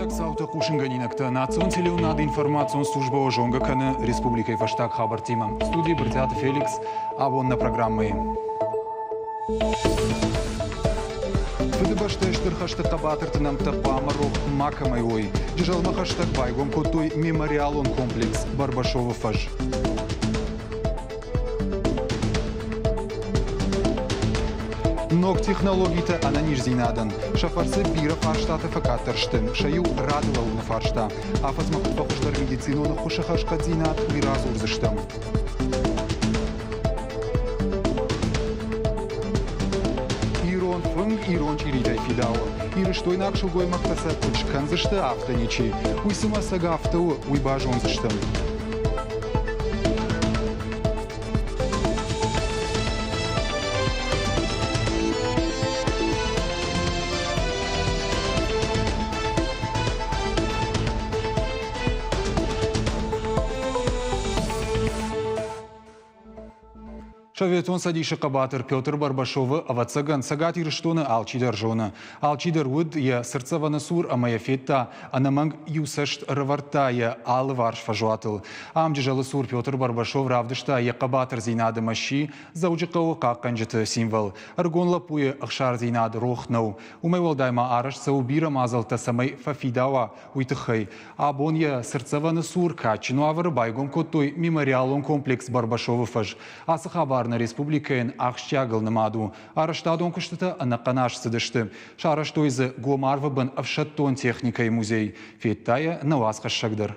Ахсджиаг цаутӕ хъусынгӕнинӕгтӕ национ телеуынады информацион службӕ зонгӕ кӕны республикӕйы фӕстаг хабӕрттимӕ. Студийы Брытъиаты Феликс абон нӕ программӕйы. Фыдыбӕстӕйы Стыр хӕсты хъӕбатырты нӕмттӕ хъуамӕ рох макӕмӕй уой. Джызӕлмӕ хӕстӕг байгом кодтой мемориалон комплекс Барбашовы фӕз. Ног технологитӕ ӕнӕниздзинадӕн сӕ фӕрцы бирӕ фарстатӕ фӕкъаддӕр сты. Сӕ иу рады лӕууыны фарста. Афӕдзмӕ куыд фӕхуыздӕр медицинон ӕххуысы хӕрзхъӕддзинад, уый радзурдзыстӕм. Ирон фынг ирон чъиритӕй фидауы. Ирыстойнаг сылгоймӕгтӕ сӕ куыд скӕндзысты, афтӕ ничи. Уый цымӕ цӕг афтӕ у, уый базондзыстӕм. Советон Цӕдисы хъӕбатыр Петр Барбашовы, ӕвӕццӕгӕн, Цӕгат Ирыстоны алчидӕр зоны. Алчидӕр уыд йӕ цыртдзӕвӕны цур ӕмӕ йӕ федта, ӕнӕмӕнг иу цӕст ӕрӕвӕрдта йӕ алыварс фӕзуатыл. Ам Джызӕлы цур Петр Барбашов равдыста йӕ хъӕбатырдзинад ӕмӕ сси Дзӕуджыхъӕуы хъахъхъӕнджыты символ. Ӕрыгон лӕппуйы ӕхсардзинад рох нӕу. Уымӕй уӕлдай ма арӕзт цӕуы бирӕ мадзӕлттӕ, цӕмӕй фӕфидауа, уый тыххӕй. Абон йӕ цыртдзӕвӕны цур кадджын уавӕры байгом кодтой мемориалон комплекс Барбашовы фӕз. Ацы хабар нӕ республикӕйӕн ахсджиагыл нымад у. Арӕзтадон куыстытӕ ӕнӕхъӕн аз цыдысты. Сарӕзтой дзы гом арвы бын ӕфсӕддон техникӕйы музей. Федта йӕ нӕ уацхӕссӕг дӕр.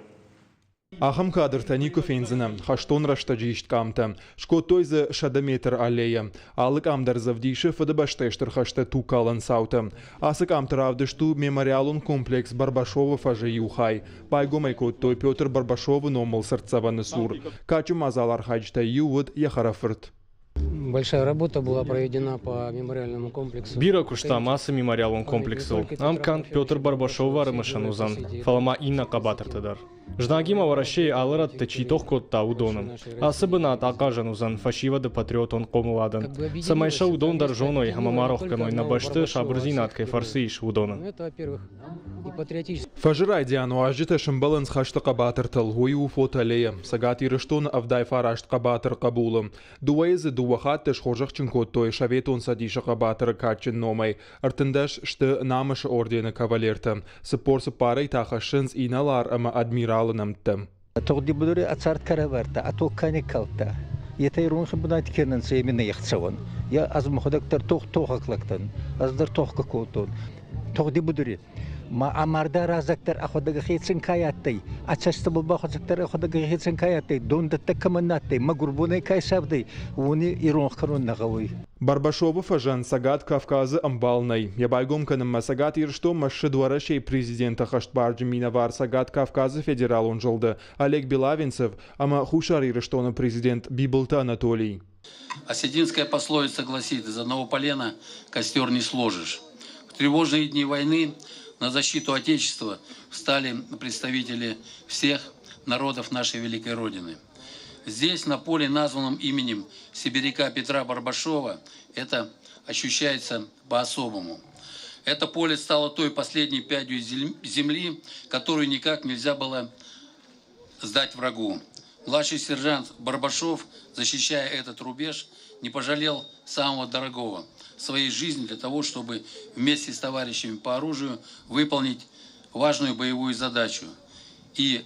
Ахӕм кадртӕ никуы фендзынӕ хӕстон рӕстӕджы ист къамтӕ. Скодтой дзы 100 метр аллейӕ. Алы къам дӕр дзы ӕвдисы Фыдыбӕстӕйы Стыр хӕсты тугкалӕн цаутӕ. Ацы къамты равдыст у мемориалон комплекс Барбашовы фӕзы иу хай. Байгом ӕй кодтой Петр Барбашовы номыл цыртдзӕвӕны цур. Кадджын мадзалы архайджытӕй иу уыд йӕ хӕрӕфырт. Большая работа была проведена по мемориальному комплексу. Бирӕ куыстам ацы мемориалон комплексыл. Ам канд Петр Барбашовы ӕрымысӕн уыдзӕн, фӕлӕ ма иннӕ хъӕбатыртӕ дӕр. Знагимӕ Уӕрӕсейы алы рӕтты чи тох кодта, уыдоны. Ацы бынат ахъазӕн уыдзӕн фӕсивӕды патриотон хъомыладӕн, цӕмӕй сӕ уыдон дӕр зоной ӕмӕ ма рох кӕной нӕ бӕсты сабырдзинад кӕй фӕрцы ис, уыдоны. Фӕзы райдиан уазджытӕ сӕмбӕлынц хӕсты хъӕбатыртыл. Уый у фотоаллея. Цӕгат Ирыстоны 79 хъӕбатыр хъӕбулы. Дыууӕйы дзы дыууӕ хатты схорзӕхджын кодтой Советон Цӕдисы хъӕбатыры кадджын номӕй. 13 сты Намысы ордены кавалертӕ. 44-ӕй та хӕссынц инӕлар ӕмӕ адмиралы нӕмттӕ. Тугъди будури ӕ цард ка равардта, ӕ тог ка никкалдта, етӕ иронхи бунати ке нӕ нцӕ, е мин ӕхцӕуӕн. Е ӕз мӕхуӕдӕг дӕр тохӕг лӕгтӕн, ӕз дӕр тохгӕ кодтон. Тугъди будури ма ӕ мардӕ раззагдӕр ӕхуӕдӕг хецӕн ка адтӕй, ӕ цӕстӕбӕл бахуӕцӕгдӕр ӕхуӕдӕг хецӕн ка адтӕй, дондӕттӕг кӕмӕн на адтӕй, мӕгурбонӕй ка исавдӕй, уони иронх кӕнун нӕ гъӕуй. Барбашовы фӕзӕн Цӕгат Кавказы ӕмбал нӕй. Йӕ байгом кӕнынмӕ Цӕгат Ирыстонмӕ ссыд Уӕрӕсейы президенты ӕххӕстбарджын минӕвар Цӕгат Кавказы федералон зылды Олег Белавенцев ӕмӕ Хуссар Ирыстоны президент Бибылты Анатолий. Осетинская пословица гласит, из одного полена костер не сложишь. В тревожные дни войны на защиту Отечества встали представители всех народов нашей великой Родины. Здесь, на поле, названном именем сибиряка Петра Барбашова, это ощущается по-особому. Это поле стало той последней пядью земли, которую никак нельзя было сдать врагу. Младший сержант Барбашов, защищая этот рубеж, не пожалел самого дорогого – своей жизни для того, чтобы вместе с товарищами по оружию выполнить важную боевую задачу. И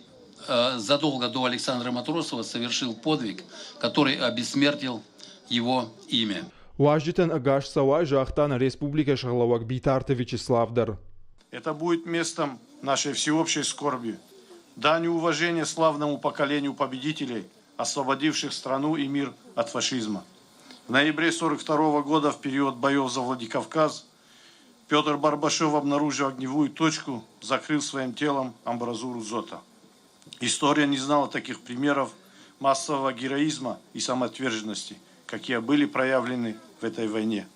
задолго до Александра Матросова совершил подвиг, который обессмертил его имя. Уазджытӕн ӕгас цӕуай загъта нӕ республикӕйы сӕргълӕууӕг Битарты Вячеслав дӕр. Это будет местом нашей всеобщей скорби, дань уважения славному поколению победителей, освободивших страну и мир от фашизма. В ноябре 1942 года, в период боев за Владикавказ, Петр Барбашов, обнаружив огневую точку, закрыл своим телом амбразуру Зота. История не знала таких примеров массового героизма и самоотверженности, какие были проявлены в этой войне.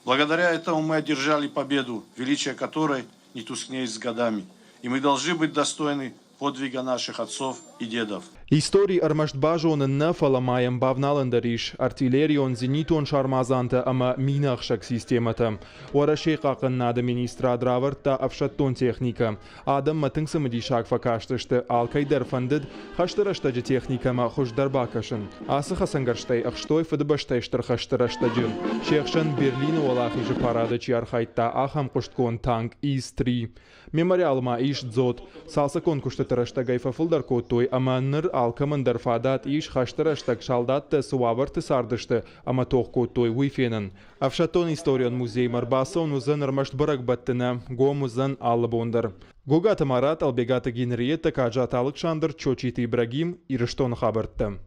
Благодаря этому мы одержали победу, величие которой не тускнеет с годами. И мы должны быть достойны подвига наших отцов и дедов. Истори ӕрмӕст базонын нӕ, фӕлӕ ма йӕм бавналӕн дӕр ис артиллерион, зенитон сармадзантӕ ӕмӕ минӕхсӕг системӕтӕ. Уӕрӕсейы хъахъхъӕнынады министрад равӕрдта ӕфсӕддон техникӕ. Адӕммӕ тынг цымыдисаг фӕкастысты, алкӕй дӕр фӕндыд хӕсты рӕстӕджы техникӕмӕ хуыздӕр бакӕсын. Ацы хӕцӕнгӕрзтӕй ӕхстой Фыдыбӕстӕйы Стыр хӕсты рӕстӕджы. Се хсӕн Берлины Уӕлахизы парады чи архайдта, ахӕм хъуыстгонд танк ИС-3. Мемориалы ма ис дзот. Цалцӕггонд куыстыты рӕстӕгӕй фӕфылдӕр кодтой ӕмӕ ныр алкӕмӕн дӕр фадат ис хӕсты рӕстӕг салдаттӕ цы уавӕрты цардысты ӕмӕ тох кодтой, уый фенын. Ӕфсӕддон историон музеймӕ ӕрбацӕуын уыдзӕн ӕрмӕст бӕрӕгбӕтты нӕ, гом уыдзӕн алы бон дӕр. Гогаты Марат, Ӕлбегаты Генриетта, Каджаты Алыксандр, Чочиты Ибрагим, Ирыстоны хабӕрттӕ.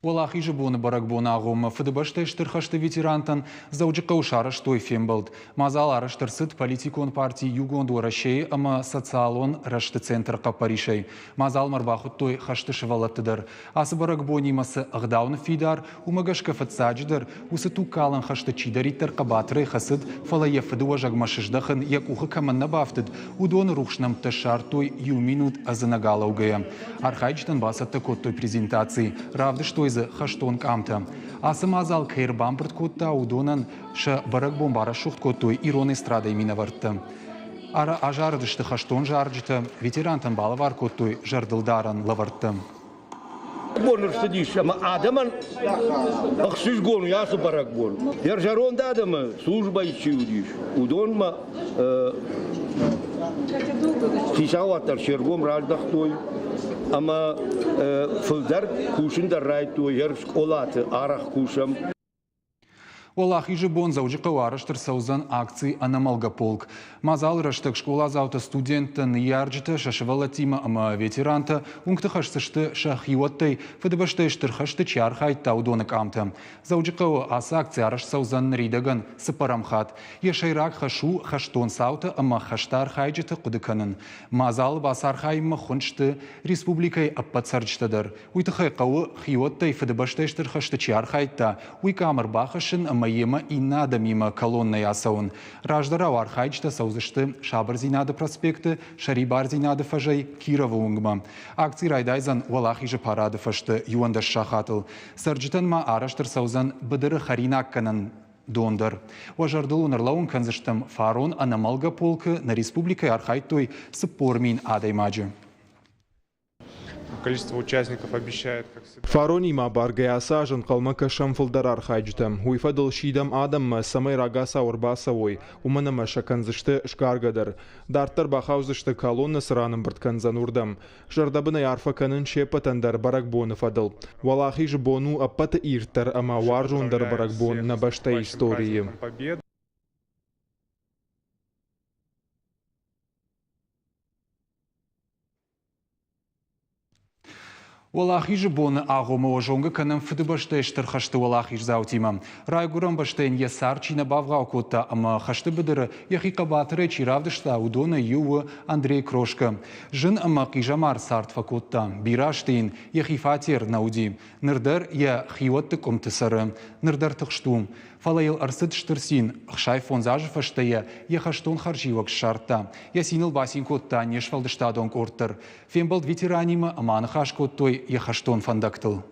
Уӕлахизы боны бӕрӕгбоны агъоммӕ Фыдыбӕстӕйы Стыр хӕсты ветерантӕн Дзӕуджыхъӕуы сарӕзтой фембӕлд. Мадзал арӕзт ӕрцыд политикон парти Иугонд Уӕрӕсейы ӕмӕ социалон рӕзты центры хъӕппӕрисӕй. Мадзалмӕ ӕрбахуыдтой хӕсты сывӕллӕтты дӕр. Ацы бӕрӕгбонимӕ цы ӕгъдау ныффидар, уымӕ гӕсгӕ фыццаджыдӕр уыцы тугкалӕн хӕсты чидӕриддӕр хъӕбатырӕй хӕцыд, фӕлӕ йӕ фыдыуӕзӕгмӕ сыздӕхын йӕ къухы кӕмӕн нӕ бафтыд, уыдоны рухс нӕмттӕ ссардтой иу минут ӕдзынӕг алӕугӕйӕ. Архайджытӕн бацӕттӕ кодтой презентаци, равдыстой дзы хӕстон къамтӕ. Ацы мадзал кӕй ӕрбамбырд кодта, уыдонӕн сӕ бӕрӕгбон барӕсугъд кодтой ирон эстрадӕйы минӕвӕрттӕ. Азарыдысты хӕстон зарджытӕ, ветерантӕн балӕвар кодтой зӕрдылдарӕн лӕвӕрттӕ. Бон ӕрцыдис ӕмӕ адӕмӕн ӕхсызгон у ацы бӕрӕгбон. Йӕ зӕронд адӕмы службӕйы чи уыдис, уыдонмӕ хицауад дӕр се ргом раздӕхтой ӕмӕ фылдӕр кусын дӕр райдыдтой, скъолаты арӕх кусӕм. Уӕлахизы бон Дзӕуджыхъӕуы арӕзт ӕрцӕудзӕн акци «Ӕнӕмӕлгӕ полк». Мадзалы рӕстӕг скъоладзаутӕ, студенттӕ, ныййарджытӕ сӕ сывӕллӕттимӕ ӕмӕ ветерантӕ уынгты хӕсдзысты сӕ хиуӕттӕй, Фыдыбӕстӕйы Стыр хӕсты чи архайдта, уыдоны къамтӕ. Дзӕуджыхъӕуы ацы акци арӕзт цӕудзӕн ныридӕгӕн цыппӕрӕм хатт. Йӕ сӕйраг хӕс у хӕстон цаутӕ ӕмӕ хӕсты архайджыты хъуыды кӕнын. Мадзалы бацархайынмӕ хуынд сты республикӕйы ӕппӕт цӕрджытӕ дӕр. Уый тыххӕй хъӕуы хиуӕттӕй Фыдыбӕстӕйы Стыр хӕсты чи архайдта, уый къам ӕрбахӕссын ӕмӕ йемӕ иннӕ адӕмимӕ колоннӕйы ацӕуын. Раздӕрау архайджытӕ цӕудзысты Сабырдзинады проспекты, Сӕрибардзинады фӕзӕй Кировы уынгмӕ. Акци райдайдзӕн Уӕлахизы парады фӕстӕ 11 сахатыл. Цӕрджытӕн ма арӕзт ӕрцӕудзӕн быдыры хӕринаггӕнӕн дон дӕр. Уӕ зӕрдыл уын ӕрлӕууын кӕндзыстӕм, фарон ӕнӕмӕлгӕ полкы нӕ республикӕйы архайдтой 40 000 адӕймаджы. Количество участников обещает, как всегда. Фаронимӕ баргӕ ацы аз ӕнхъӕлмӕ кӕсӕм фылдӕр архайджытӕм. Уый фӕдыл сидӕм адӕммӕ, цӕмӕй рагацау ӕрбацӕуой, уымӕн ӕмӕ сӕ кӕндзысты сгаргӕ дӕр. Дарддӕр бахаудзысты колоннӕ цы ран ӕмбырд кӕндзӕн, уырдӕм. Зӕрдӕбынӕй арфӕ кӕнын се ппӕтӕн дӕр бӕрӕгбоны фӕдыл. Уӕлахизы бон у ӕппӕты ирддӕр ӕмӕ уарзондӕр бӕрӕгбон нӕ бӕстӕйы историйы. Уӕлахизы боны агъоммӕ уӕ зонгӕ кӕнӕм Фыдыбӕстӕйы Стыр хӕсты уӕлахиздзаутимӕ. Райгуырӕн бӕстӕйӕн йӕ цард чи нӕ бавгъау кодта ӕмӕ хӕсты быдыры йӕхи хъӕбатырӕй чи равдыста, уыдонӕй иу у Андрей Крошка. Зын ӕмӕ хъизӕмар цард фӕкодта. Бирӕ азты йын йӕхи фатер нӕ уыди. Ныр дӕр йӕ хиуӕтты къуымты цӕры. Ныр дӕр тыхст у. Фӕлӕ йыл ӕрцыд стыр цин. 65 азы фӕстӕ йӕ йӕ хӕстон хӕрзиуӕг ссардта. Йӕ циныл бацин кодта не сфӕлдыстадон къорд дӕр. Фембӕлд ветеранимӕ ӕмӕ аныхас кодтой йӕ хӕстон фӕндӕгтыл.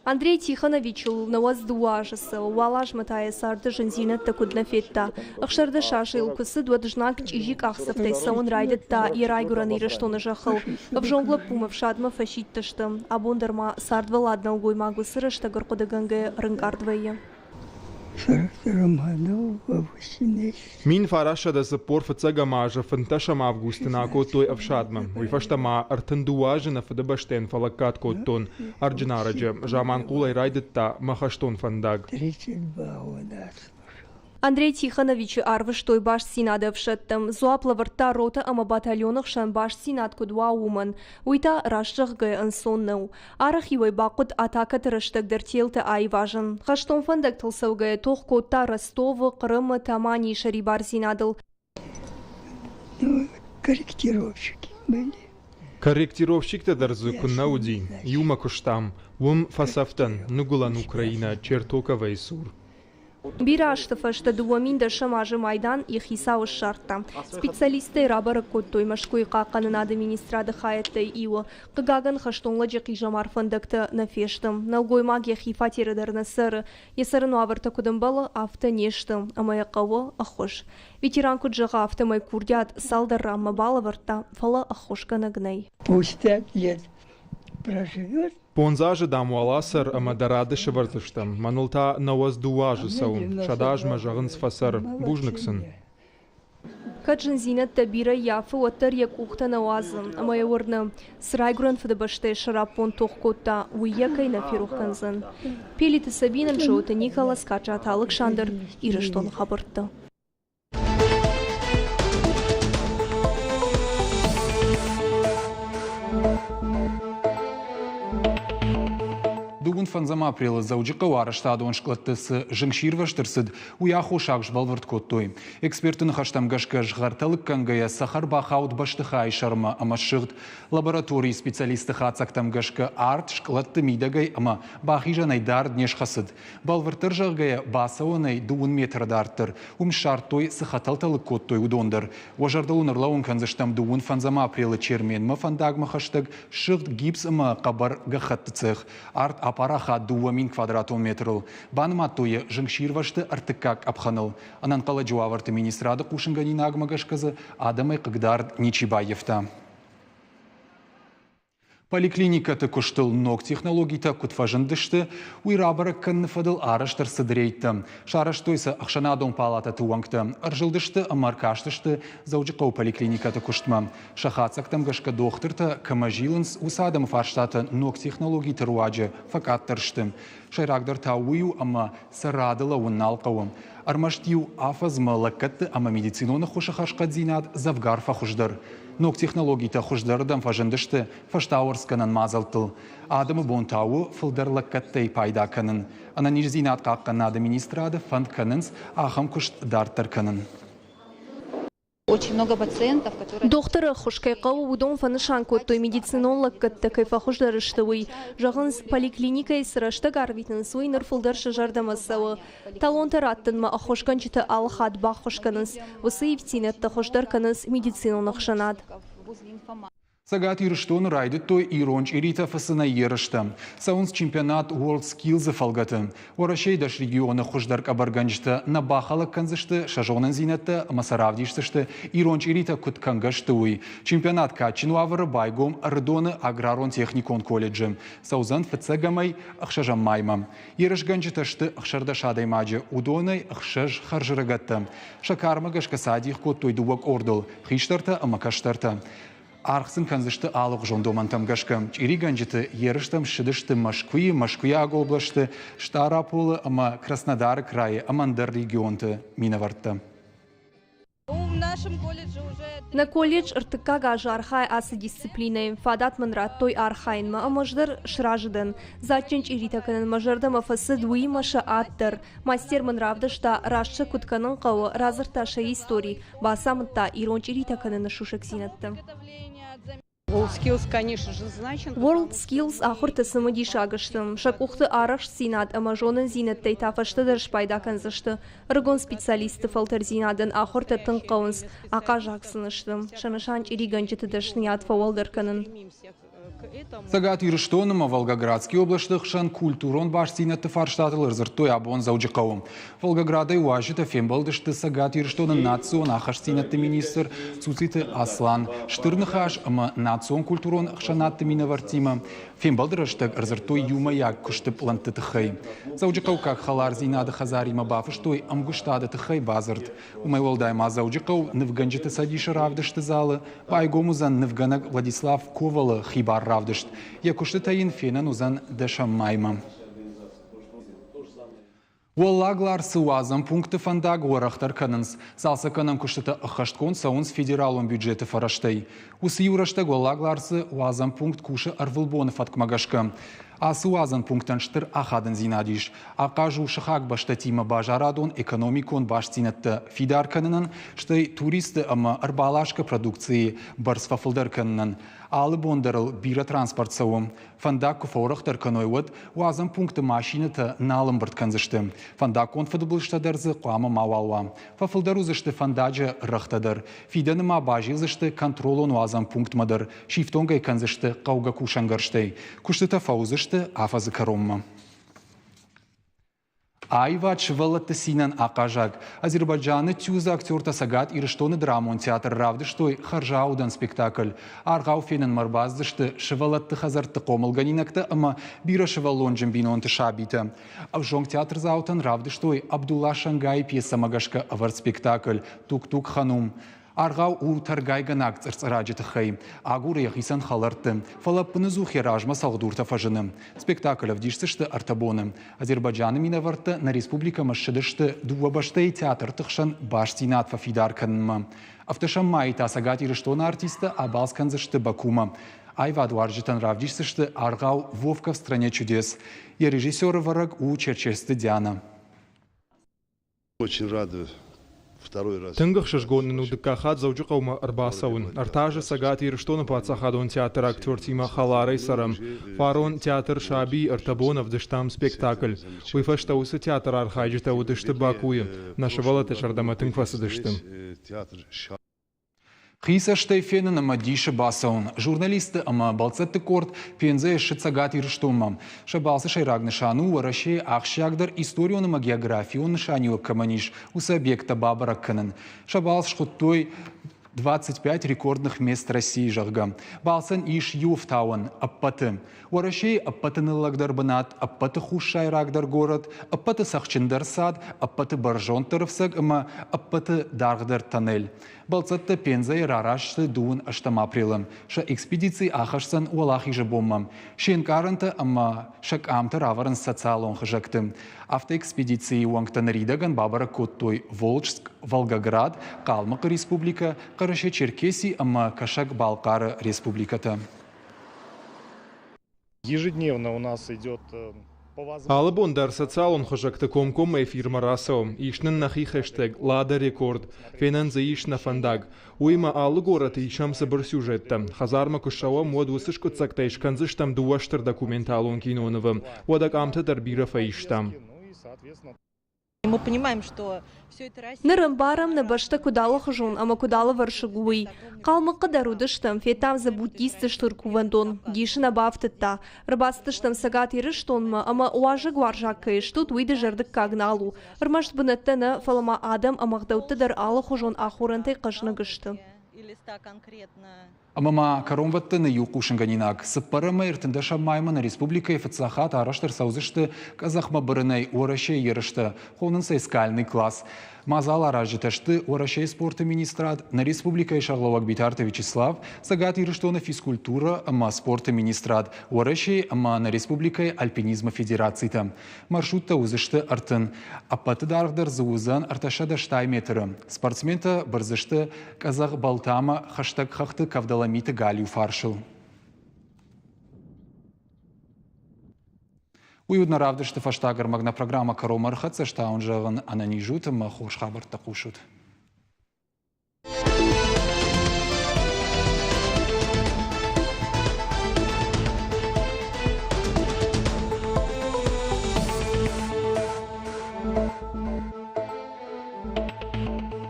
Андрей Тихоновичыл 92 азы цӕуы, уал азмӕ та йӕ царды зындзинӕдтӕ куыд нӕ федта. 16 азы йыл куы цыд, уӕд знаг чъизи къахдзӕфтӕй цӕуын райдыдта йӕ райгуырӕн Ирыстоны зӕххыл. Ӕвзонг лӕппумӕ ӕфсадмӕ фӕсидтысты. Абон дӕр ма цардвӕллад нӕлгоймаг уыцы рӕстӕг ӕрхъуыдыгӕнгӕ рынкъард вӕййы. 1945 азы 15 августы нӕ акодтой ӕфсадмӕ. Уый фӕстӕ ма 32 азы нӕ Фыдыбӕстӕйӕн фӕлӕггад кодтон. Ӕрджынарӕджы Заманхъулӕй райдыдта мӕ хӕстон фӕндаг. Андрей Тихоновичы арвыстой бастдзинады ӕфсӕдтӕм, дзуапп лӕвӕрдта ротӕ ӕмӕ батальоны хсӕн бастдзинад куыд уа, уымӕн. Уый та, раст зӕгъгӕйӕ, ӕнцон нӕу. Арӕх-иу ӕй бахъуыд атакӕты рӕстӕг дӕр телтӕ аивазын. Хӕстон фӕндӕгтыл цӕугӕйӕ тох кодта Ростовы, Хъырымы, Таманийы сӕрибардзинадыл. Корректировщики были. Корректировщиктӕ дӕр дзы куыннӕ уыди, иумӕ куыстам. Уым фӕцӕф дӕн, Ныгуылӕн Украинӕ, Чертоковойы цур. Бирӕ азты фӕстӕ 2010 азы майдан йӕ хицауы ссардта. Специалисттӕй рабӕрӕг кодтой Мӕскуыйы хъахъхъӕнынады министрады хайӕдтӕй иуы. Хъыгагӕн, хӕстон лӕджы хъизӕмар фӕндӕгтӕ нӕ фесты. Нӕлгоймаг йӕхи фатеры дӕр нӕ цӕры. Йӕ цӕрын уавӕртӕ куыд ӕмбӕлы, афтӕ не сты, ӕмӕ йӕ хъӕуы ӕххуыс. Ветеран куыд зӕгъы, афтӕмӕй курдиат цалдӕр ранмӕ балӕвӕрдта, фӕлӕ ӕххуысгӕнӕг нӕй. Пусть 5 лет проживет. Фондз азы, дам, уал ацӕр ӕмӕ дӕ рады сӕвӕрдзыстӕм. Мӕныл та 92 азы цӕуы. 100 азмӕ, зӕгъынц, фӕцӕр. Бузныг сын. Кӕд зындзинӕдтӕ бирӕ ййафы, уӕддӕр йӕ къухтӕ нӕ уадзы ӕмӕ йӕ уырны, цы райгуырӕн Фыдыбӕстӕйы сӕраппонд тох кодта, уый йӕ кӕй нӕ ферох кӕндзӕн. Пелиты Сабинӕ, Джиоты Николас, Каджаты Алыксандр, Ирыстоны хабӕрттӕ. Дыууын фӕндзӕм апрелы Дзӕуджыхъӕуы арӕзтадон скълӕдты цы зынгсирвӕзт ӕрцыд, уый аххосаг сбӕлвырд кодтой. Экспертты ныхӕстӕм гӕсгӕ згъӕртӕ лыггӕнгӕйӕ цӕхӕр бахауд бӕстыхайы сӕрмӕ ӕмӕ ссыгъд. Лабораторийы специалистты хатдзӕгтӕм гӕсгӕ арт скълӕдты мидӕгӕй ӕмӕ бахизӕнӕй дард не схӕцыд. Бӕлвырддӕр зӕгъгӕйӕ, бацӕуӕнӕй дыууын метры дарддӕр. Уым ссардтой, цы хӕтӕлтӕ лыг кодтой, уыдон дӕр. Уӕ зӕрдыл уын ӕрлӕууын кӕндзыстӕм дыууын фӕндзӕм апрелы Черменмӕ фӕндагмӕ хӕстӕг сыгъд гипс ӕмӕ хъӕбӕр гӕххӕтты цех. Арт апарахат 2000 квадратон метрыл. Банымадтой йӕ зынгсирвӕзты ӕртыккаг къӕпхӕныл. Ӕнӕнхъӕлӕджы уавӕрты министрады хъусынгӕнинагмӕ гӕсгӕ дзы адӕмӕй хъыгдард ничи баййӕфта. Поликлиникӕты куыстыл ног технологитӕ куыд фӕзындысты, уый рабӕрӕг кӕныны фӕдыл арӕзт ӕрцыд рейдтӕ. Сарӕзтой сӕ ӕхсӕнадон палатӕты уӕнгтӕ, ӕрзылдысты ӕмӕ ӕркастысты Дзӕуджыхъӕуы поликлиникӕты куыстмӕ. Сӕ хатдзӕгтӕм гӕсгӕ дохтыртӕ кӕмӕ зилынц, уыцы адӕмы фарстатӕ ног технологиты руаджы фӕкъаддӕр сты. Сӕйрагдӕр та уый у, ӕмӕ сӕ рады лӕууын нал хъӕуы. Ӕрмӕст-иу афӕдзмӕ лӕггӕдты ӕмӕ медицинон ӕххуысы хӕрзхъӕддзинад дзӕвгар фӕхуыздӕр. Ног технологитӕ хуыздӕрырдӕм фӕзындысты фӕстауӕрцгӕнӕн мадзӕлттыл. Адӕмы бон та у фылдӕр лӕггӕдтӕй пайда кӕнын. Ӕнӕниздзинад хъахъхъӕнынады министрады фӕнд кӕнынц ахӕм куыст дарддӕр кӕнын. Дохтыры ӕххуыс кӕй хъӕуы, уыдон фӕнысан кодтой, медицинон лӕггӕдтӕ кӕй фӕхуыздӕр сты, уый. Зӕгъынц, поликлиникӕйы цы рӕстӕг арвитынц, уый ныр фылдӕр сӕ зӕрдӕмӕ цӕуы. Талонтӕ раттынмӕ ӕххуысгӕнджытӕ алы хатт баххуыс кӕнынц. Уыцы ивддзинӕдтӕ хуыздӕр кӕнынц медицинон ӕхсӕнад. Цӕгат Ирыстоны райдыдтой ирон чъиритӕ фыцынӕй ерыстӕ. Цӕуынц чемпионат World Skills-ы фӕлгӕты. Уӕрӕсейы 10 регионы хуыздӕр къӕбӕргӕнджытӕ нӕ бахӕлӕг кӕндзысты сӕ зонындзинӕдтӕ ӕмӕ сӕ равдисдзысты, ирон чъиритӕ куыд кӕнгӕ сты, уый. Чемпионат кадджын уавӕры байгом Ӕрыдоны аграрон-техникон колледжы. Цӕудзӕн фыццӕгӕмӕй ӕхсӕзӕм маймӕ. Ерысгӕнджытӕ сты 16 адӕймаджы, уыдонӕй ӕхсӕз хӕрзрӕгӕттӕ. Сӕ кармӕ гӕсгӕ сӕ адих кодтой дыууӕ къордыл – хистӕртӕ ӕмӕ кӕстӕртӕ. Аргъ сын кӕндзысты алыгъуызон домӕнтӕм гӕсгӕ. Чъиригӕнджыты ерыстӕм ссыдысты Мӕскуыйы, Мӕскуыйаг областы, Стъараполы ӕмӕ Краснодары крайы ӕмӕ ӕндӕр регионты минӕвӕрттӕ. Нӕ колледж ӕртыккаг аз архайы ацы дисциплинӕйы. Фадат мын радтой архайынмӕ ӕмӕ ӕз дӕр сразы дӕн. Дзаджджын чъиритӕ кӕнын мӕ зӕрдӕмӕ фӕцыд, уыимӕ сӕ ад дӕр. Мастер мын равдыста, раст сӕ куыд кӕнын хъӕуы, радзырдта сӕ истори, бацамыдта ирон чъиритӕ кӕныны сусӕгдзинӕдтӕ. World Skills ахуыртӕ цымыдисаг сты. Сӕ къухты арӕхстдзинад ӕмӕ зонындзинӕдтӕй та фӕстӕдӕр спайда кӕндзысты. Ӕрыгон специалистты фӕлтӕрдзинадӕн ахуыртӕ тынг хъӕуынц, ахъаззаг сын сты. Сӕ нысан чъиригӕнджыты дӕсныйад фӕуӕлдӕр кӕнын. Цӕгат Ирыстоны ӕмӕ Волгоградский областы хсӕн культурон бастдзинӕдты фарстатыл ӕрдзырдтой абон Дзӕуджыхъӕуы. Волгоградӕй уазджытӕ фембӕлдысты Цӕгат Ирыстоны национ ахастдзинӕдты министр Цуциты Аслан, Стыр Ныхас ӕмӕ национ культурон ӕхсӕнадты минӕвӕрттимӕ. Фембӕлды рӕстӕг ӕрдзырдтой иумӕйаг куысты пълӕнтты тыххӕй. Дзӕуджыхъӕуккаг хӕлардзинады хӕдзаримӕ бафыстой ӕмгуыстады тыххӕй бадзырд. Уымӕй уӕлдай ма Дзӕуджыхъӕу нывгӕнджыты цӕдисы равдысты залы байгом уыдзӕн нывгӕнӕг Владислав Ковалы хибар равдыст. Йӕ куыстытӕ йын фенӕн уыдзӕн дӕсӕм маймӕ. Уӕллаг Ларсы уадзӕн пункты фӕндаг уӕрӕхдӕр кӕнынц. Цалцӕггӕнӕн куыстытӕ ӕххӕстгонд цӕуынц федералон бюджеты фӕрӕзтӕй. Уыцы иу рӕстӕг Уӕллаг Ларсы уадзӕн пункт кусы ӕрвылбоны фӕткмӕ гӕсгӕ. Ацы уадзӕн пунктӕн стыр ахадындзинад ис. Ахъаз у сыхаг бӕстӕтимӕ базарадон, экономикон бастдзинӕдтӕ фидар кӕнынӕн, стӕй туристты ӕмӕ ӕрбаласгӕ продукцийы бӕрц фӕфылдӕр кӕнынӕн. Алы бон дӕр ыл бирӕ транспорт цӕуы. Фӕндаг куы фӕуӕрӕхдӕр кӕной, уӕд уадзӕн пункты машинӕтӕ нал ӕмбырд кӕндзысты. Фӕндаггон фыдбылызтӕ дӕр дзы хъуамӕ мауал уа. Фӕфылдӕр уыдзысты фӕндаджы рӕгътӕ дӕр. Фидӕны ма базилдзысты контролон уадзӕн пунктмӕ дӕр, сифтонг ӕй кӕндзысты хъӕугӕ кусӕнгӕрзтӕй. Куыстытӕ фӕуыдзысты афӕдзы кӕронмӕ. Аивад сывӕллӕтты цинӕн ахъазаг. Азербайджаны ТЮЗ-ы актертӕ Цӕгат Ирыстоны драмон театры равдыстой хӕрзаудӕн спектакль. Аргъау фенынмӕ ӕрбацыдысты сывӕллӕтты хӕдзӕртты хъомылгӕнинӕгтӕ ӕмӕ бирӕсывӕллонджын бинонты сабитӕ. Ӕвзонг театрдзаутӕн равдыстой Абдулла Шангайы пьесӕмӕ гӕсгӕ ӕвӕрд спектакль «Тук-тук Ханум». Аргъау у тӕргайгӕнаг цъырцъыраджы тыххӕй. Агуры йӕхицӕн хӕлӕртты, фӕлӕ ӕппыныдзух йӕ размӕ цӕлхдуртӕ фӕзыны. Спектакль ӕвдисдзысты ӕртӕ боны. Азербайджаны минӕвӕрттӕ нӕ республикӕмӕ ссыдысты дыууӕ бӕстӕйы театрты хсӕн бастдзинад фӕфидар кӕнынмӕ. Ӕвдӕсӕм майы та Цӕгат Ирыстоны артисттӕ абалц кӕндзысты Бакумӕ. Аивадуарзджытӕн равдисдзысты аргъау «Вовка в стране чудес». Йӕ режиссеры вӕрӕг у Черчесты Диана. Очень рады второй раз. Тынг ӕхсызгон нын у дыккаг хатт Дзӕуджыхъӕумӕ ӕрбацӕуын. Ӕртӕ азы Цӕгат Ирыстоны паддзахадон театры актертимӕ хӕларӕй цӕрӕм. Фарон театр «Саби» ӕртӕ бон ӕвдыстам спектакль. Уый фӕстӕ уыцы театры архайджытӕ уыдысты Бакуйы. Нӕ сывӕллӕтты зӕрдӕмӕ тынг фӕцыдысты. Хи цӕстӕй фенын ӕмӕ дисы бацӕуын. Журналистты ӕмӕ бӕлццӕтты къорд Пензӕйы ссыд Цӕгат Ирыстонмӕ. Сӕ балцы сӕйраг нысан у Уӕрӕсейы ахсджиагдӕр историон ӕмӕ географион нысаниуӕг кӕмӕн ис, уыцы объекттӕ бабӕрӕг кӕнын. Сӕ балц схуыдтой 25 рекордных мест России, зӕгъгӕ. Балцӕн ис иу ӕфтауӕн ӕппӕты. Уӕрӕсейы ӕппӕты ныллӕгдӕр бынат, ӕппӕты хуссайрагдӕр горӕт, ӕппӕты цӕхджындӕр цад, ӕппӕты бӕрзонддӕр ӕфцӕг ӕмӕ ӕппӕты даргъдӕр тоннель. Бӕлццӕттӕ Пензӕйы рараст сты дыууын ӕстӕм апрелы. Сӕ экспедици ахӕсдзӕн Уӕлахизы бонмӕ. Се нкъарӕнтӕ ӕмӕ сӕ къамтӕ равӕрынц социалон хызӕгты. Автоэкспедицийы уӕнгтӕ ныридӕгӕн бабӕрӕг кодтой Волжск, Волгоград, Хъалмыхъы республикӕ, Хъӕрӕсе-Черкеси ӕмӕ Кӕсӕг-Балхъары республикӕтӕ. Ежедневно у нас идет Алы бон дӕр социалон хызӕгты комкоммӕ эфирмӕ рацӕуы. Ис нын нӕхи хэштег «Лада рекорд». Фенӕн дзы ис нӕ фӕндаг. Уыимӕ алы горӕты исӕм цыбыр сюжеттӕ. Хӕдзармӕ куы ссӕуӕм, уӕд уыцы скъуыддзӕгтӕй скӕндзыстӕм дыууӕ стыр документалон кинонывы. Уӕдӕ къамтӕ дӕр бирӕ фӕистам. Ныр ӕмбарӕм, нӕ бӕстӕ куыд алыхуызон ӕмӕ куыд алывӕрсыг у, уый. Хъалмыхъхъы дӕр уыдыстӕм, федтам дзы буддистты стыр кувӕндон. Дисы нӕ бафтыдта. Ӕрбацыдыстӕм Цӕгат Ирыстонмӕ ӕмӕ уазӕгуарзаг кӕй стут, уый дызӕрдыггаг нал у. Ӕрмӕст бынӕттӕ нӕ, фӕлӕ ма адӕм ӕмӕ ӕгъдӕуттӕ дӕр алыхуызон ахорӕнтӕй хъӕзныг сты. Ӕмӕ ма кӕронбӕттӕны иу хъусынгӕнинаг. Цыппӕрӕм ӕртындӕсӕм маймӕ нӕ республикӕйы фыццаг хатт арӕзт ӕрцӕудзысты къӕдзӕхмӕ бырынӕй Уӕрӕсейы ерыстӕ, хонынц ӕй скальный класс. Мадзал аразджытӕ сты Уӕрӕсейы спорты министрад, нӕ республикӕйы сӕргълӕууӕг Битарты Вячеслав, Цӕгат Ирыстоны физкультурӕ ӕмӕ спорты министрад, Уӕрӕсейы ӕмӕ нӕ республикӕйы альпинизмы федерацитӕ. Маршруттӕ уыдзысты 30. Ӕппӕты даргъдӕр дзы уыдзӕн 380 метры. Спортсментӕ бырдзысты къӕдзӕх Балтамӕ хӕстӕг хӕхты Кавдаламиты галиу фарсыл. Уый уыд нӕ равдысты фӕстаг ӕрмӕг. Нӕ программӕ кӕронмӕ ӕрхӕццӕ стауын зӕгъын ӕнӕниз ут ӕмӕ хорз хабӕрттӕ хъусут.